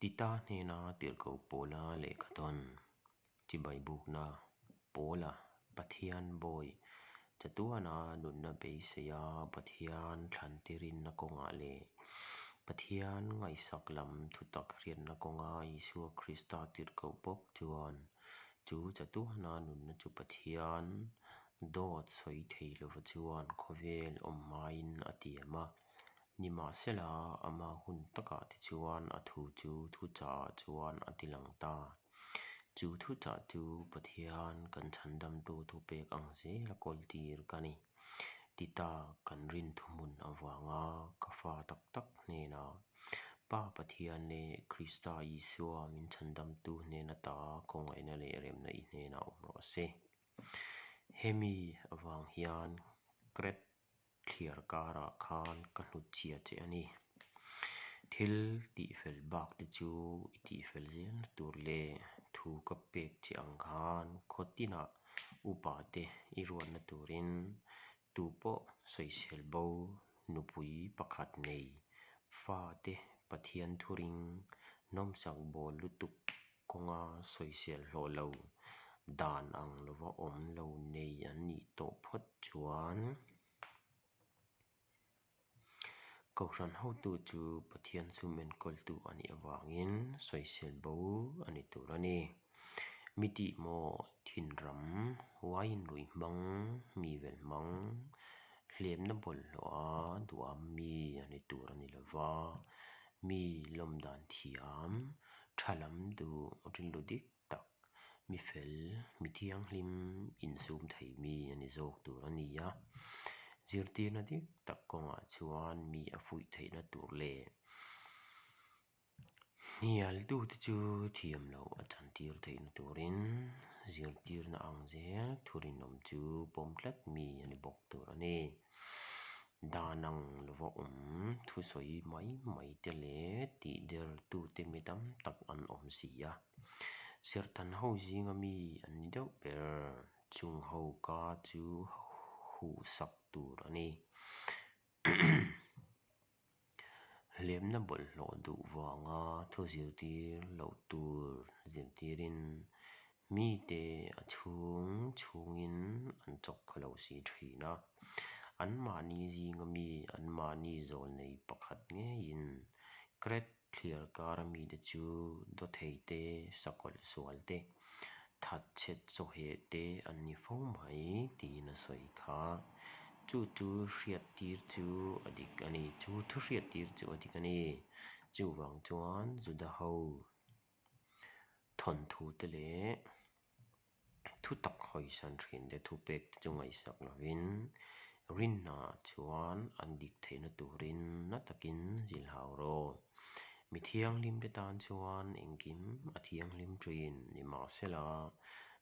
Tita hnena tirhkoh Paula lehkhathawn chibai bukna Paula Pathian bawi chatuana nunna beiseia Pathian thlantirinna kawngah leh Pathian ngaihsak lam thutak hriatna kawnga Isua Krista tirhkoh bawk chuan chu chatuana nunna chu Pathian dawt sawi thei lova chuan khawvel awm hmain a tiam a. Nimahsela, ama hun takah te chuan a thu chu thuchah chuan a ti lang ta. Chu thuchah chu Pathian kan chhandamtu thupek ang zela kawltir ka ni. Tita kan rin thuhmun avanga ka fa tak tak hnenah Pa Pathian leh Krista Isua min chhandamtu hnena ta khawngaihna leh remna i hnenah awm rawh se. Hemi avang hian Kret thliar karah khan ka hnutchhia che a ni. Thil tihfel bak te chu i tihfel zelna tur leh thu ka pek che ang khan khaw tinah upa te i ruatna turin tu pawh sawisel bo nupui pakhat nei fa te Pathian thuring nawmsak bawl lutuk kawnga sawisel hlawh lo dan ang lova awm lo nei an nih tawh phawt chuan Kohhran hotu chu Pathian sum enkawltu a nih avangin sawisel bo a ni tur a ni. Mi tih maw thinram, uaiin rui hmang, mi vel hmang, hlemna bawlhhlawh a duham mi a ni tur a ni lova, mi lawm dan thiam, tha lam duh rilru dik tak, mi fel, mi thianghlim insum thei mi a ni zawk tur a ni a. Zirtirna dik tak kawngah chuan mi a fuih theihna tur leh hnialtute chu thiam loh a chantir theihna turin zirtirna ang zel thurinawm chu pawm tlat mi a ni bawk tur a ni. Dan ang lova awm thusawi mai mai te leh tihdertute mi tam tak an awm si a. Serhtan ho zinga mi an ni deuh ber. Chung ho ka chu huhsak tur a ni. Hlemna bawlhhlawh duh vanga thu zirtir loh tur zirtirin mite a chhung chhungin an chawk kha lo si thin a. Anmahni zinga mi anmahni zawl nei pakhat ngeiin Kret Thliar kara mite chu dawthei te, sakawlh sual te, thatchhe chawheh te an ni fo mai tiin a sawi kha. Chu chu hriattir chu a dik a ni. Chu thu hriattir chu a dik a ni. Chuvang chuan Juda ho thawnthu te leh Thu tak hawisan thin te thupek te chu ngaihsak lovin rinna chuan an dik theihna turin na takin zilhau rawh. Mi thianghlim te tan chuan engkim a thianghlim thin nimahsela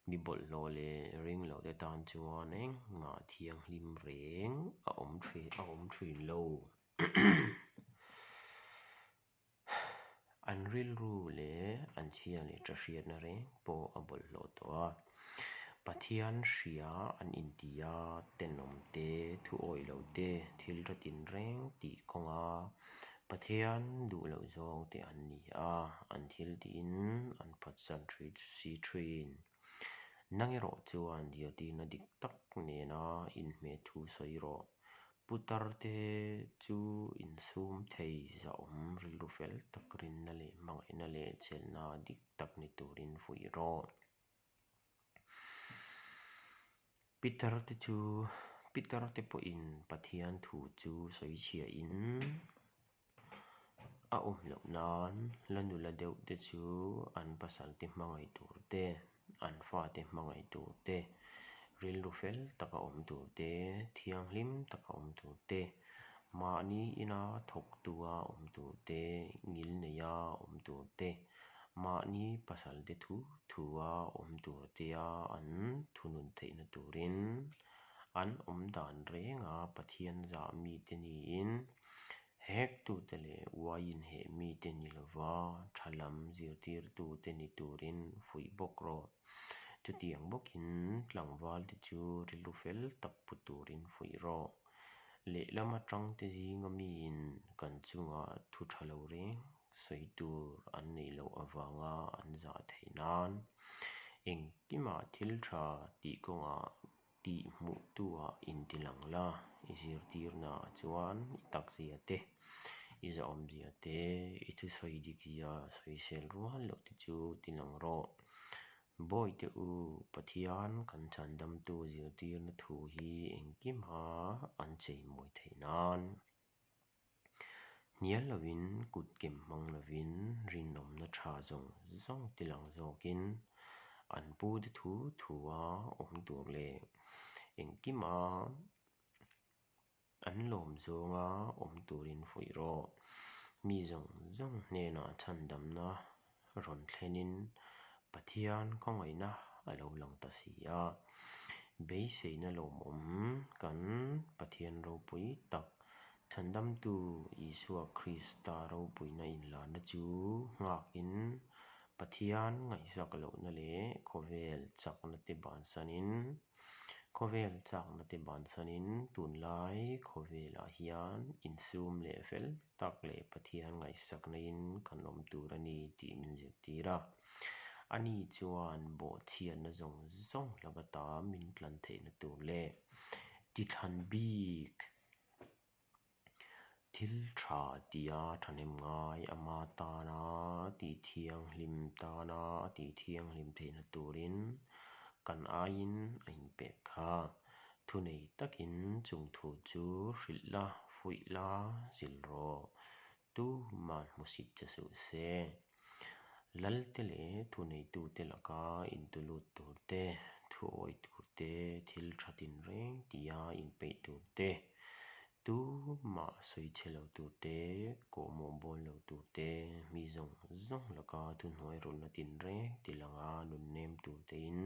mi bawlhhlawh leh ringlo te tan chuan engmah thianghlim reng a awm thin a awm thin lo. An rilru leh an chhia leh tha hriatna reng pawh a bawlhhlawh tawh a. Pathian hria an inti a, tenawm te, thu awih lo te, thil tha tinreng tih kawnga Pathian duh loh zawng te an ni a, an thil tiin an phatsan si thin. Nang erawh chuan zirtirna dik tak nena inhmeh thu sawi rawh. Putar te chu insum thei zahawm rilru fel tak rinna leh hmangaihna leh chelhna dik tak ni turin fuih rawh. Peter te chu Peter te pawhin Pathian thu chu sawi chhiahin a awm loh nan la nula deuh te chu an pasal te hmangaih tur te, an fate hmangaih tur te, rilru fel taka awm tur te, thianghlim taka awm tur te, mahni ina thawktua awm tur te, ngil neia awm tur te, mahni pasal te thu thua awm tur tea an thunun theihna turin an awm dan renga Pathian zah mite niin Hektute leh uaiin heh mite ni lova tha lam zirtirtute ni turin fuih bawk rawh. Chutiang bawkin tlangvalte chu rilru fel tak pu turin fuih rawh. Lehlam atangte zinga miin kan chungah thu tha lo reng sawi tur an neih loh avanga an zah theih nan engkimah thil tha tih kawngah tih hmuhtuah intilang la, i zirtirnaah chuan i takzia te, i zahawmzia te, i thusawi dikzia sawisel rual loh te chu tilang rawh. Bawihte u, Pathian kan chhandamtu zirtirna thu hi engkima an cheimawi theih nan. Hnial lovin, kut kem hmang lovin, rinawmna tha zawng zawng tilang zawkin an pute thu thua awm tur leh engkima an lawm zawnga awm turin fuih rawh. Mi zawng zawng hnenah chhandamna rawn thlenin Pathian khawngaihna a lo lang ta si a. Beiseina lawmawm kan Pathian ropui tak Chhandamtu Isua Krista ropuina inlarna chu nghakin Pathian ngaihzak lohna leh khawvel chakna te bansanin Khawvel chakna te bansanin tunlai khawvelah hian insum leh fel tak leh Pathian ngaihsakna-in kan awm tur a ni tih min zirtir a. Ani chuan bawhchhiatna zawng zawng laka ta min tlan theihna tur leh tithlan bik Thil tha tia thahnem ngai ama tana tih thianghlim tana tih thianghlim theihna turin kan aiin a inpek kha. Thunei takin chung thu chu hrilh la, fuih la, zil rawh. Tuman hmusit che suh se. Lalte leh thuneitute laka intulut tur te, thuawi tur te, thil tha tinreng tia inpeih tur te, tumah sawi chhe lo tur te, kawhmawh bawl lo tur te, mi zawng zawng laka thuhnuai rawlhna tinreng ti langa nunnem tur tein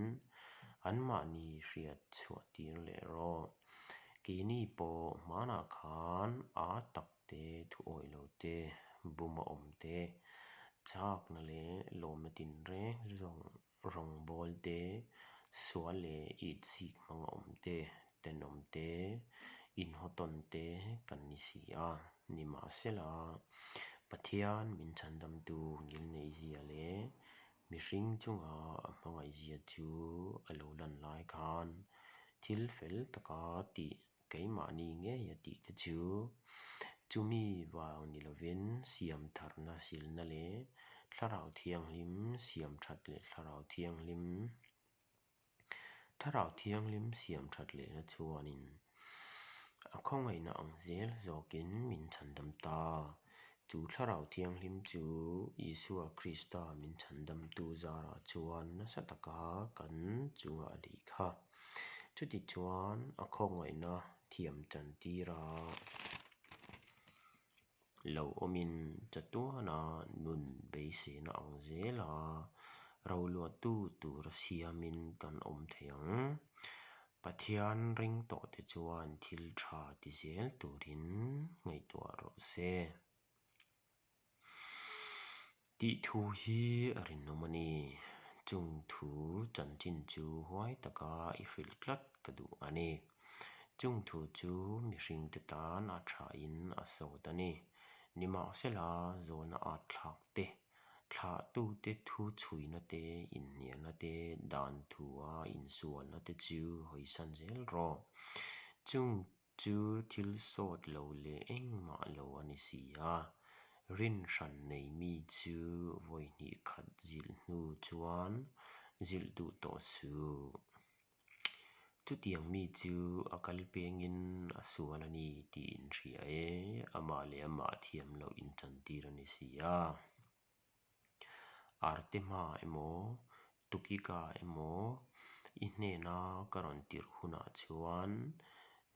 anmahni hriat chhuah tir leh rawh. Keini pawh hmanah khan a tak te, thuawih lo te, bum a awm te, chakna leh lawmna tinreng zawng rawngbawl te, sual leh itzik hmang a awm te, tenawm te, inhawtawn te kan ni si a. Nimahsela, Pathian min chhandamtu ngilneihzia leh mihring chunga a hmangaihzia chu a lo lan lai khan thil fel taka tih Keimahni ngei a tih te chu chumi vang ni lovin siam tharna silna leh Thlarau Thianghlim siam that leh Thlarau Thianghlim Thlarau Thianghlim siam that lehna chuanin a khawngaihna ang zel zawkin min chhandam ta. Chu Thlarau Thianghlim chu Isua Krista min chhandamtu zarah chuan nasa taka kan chungah a lih kha. Chutichuan a khawngaihna thiam chantira lo awmin chatuana nun beiseina ang zela roluahtu tura siamin kan awm thei ang. Pathian ring tawhte chuan thil tha ti zel turin ngaihtuah rawh se. Tih thu hi a rinawm a ni. Chung thu chanchin chu huai taka i hrilh tlat ka duh a ni. Chung thu chu mihringte tan a thain a sawt a ni. Nimahsela zawhna at thlak te, thlahtute thu chhuina te, inhnialna te, dan thua insualna te chu hawisan zel rawh. Chung Chu thil sawt lo leh engmah lo a ni si a, rin hran nei mi chu vawi hnih khat zilh hnu chuan zilh duh tawh suh. Chutiang mi chu a kal pengin a sual a ni tih inhria e, amah leh amah thiam loh inchantir a ni si a. Artema emaw, Tukika emaw i hnena ka rawn tirh hunah chuan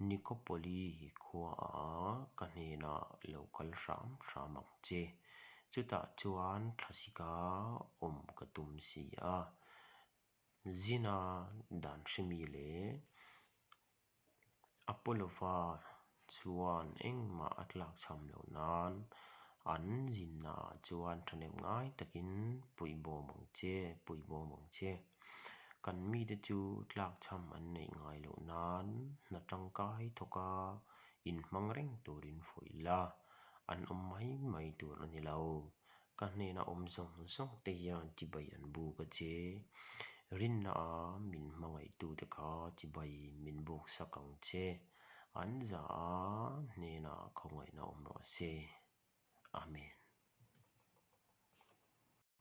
Nikopoli khuaah ka hnenah lo kal hram hram ang che. Chutah chuan thlasika awm ka tum si a, Zina dan hrimi leh Apollo-va chuan engmah a tlak cham loh nan an zinnaah chuan thahnem ngai takin puihbawm ang che, puihbawm ang che. Kan mite chu tlak cham an neih ngai loh nan hna tangkai thawka inhmang reng turin fuih la, an awm mai mai tur a ni lo. Ka hnena awm zawng zawng te hian chibai an buk a che. Rinna a min hmangaihtute kha chibai min buk sak ang che. An za a hnenah khawngaihna awm rawh se. Amen.